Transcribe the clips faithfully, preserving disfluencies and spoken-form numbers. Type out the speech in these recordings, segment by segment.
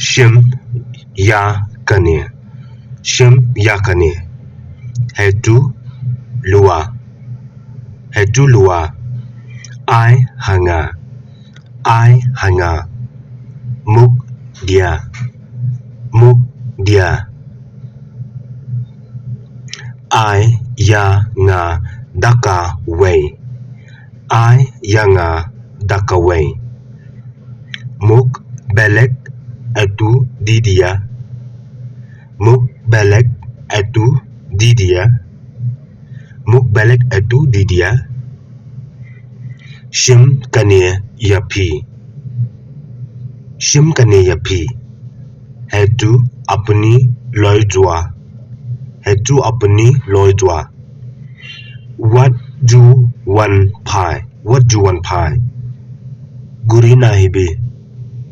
Shim ïa kane. Shim ïa kane. Hei tu lua. Hei tu lua. Ai ha nga. Ai ha nga. Muk dia. Muk dia. Ai ïa nga da kawei. Ai ïa nga da kawei. Muk belek atu didia. Muk belek atu didia. Muk belek atu didia. Shim kane ïa phi. Shim kane ïa phi. Hei tu apni loi jua. Hei tu apni loi jua. What do you want pie? What do you want pie? Guri na hibi.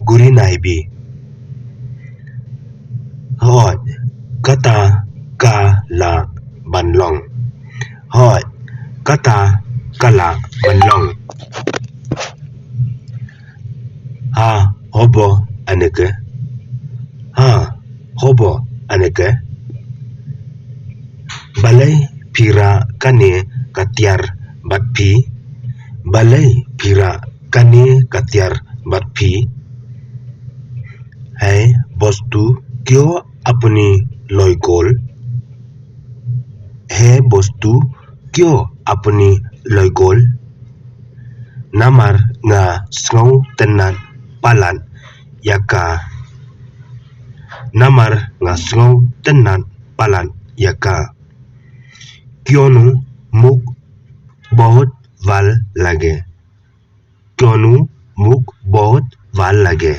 Guri na hibi. Hoi, kata ka la ban long. Hoi, kata ka la ban long. Ha hobo aneke. Ha hobo aneke. Balei phi rah kane ka tiar bad phi? Balei phi rah kane ka tiar bad phi? Hei bostu kyo apni loi gol. Hei bostu kyo apni loi gol. Namar nga sngew tynnat palat ïa ka. Namar nga sngew tynnat palat ïa ka. Kyonu muk bahut val lage. Kyonu muk bahut val lage.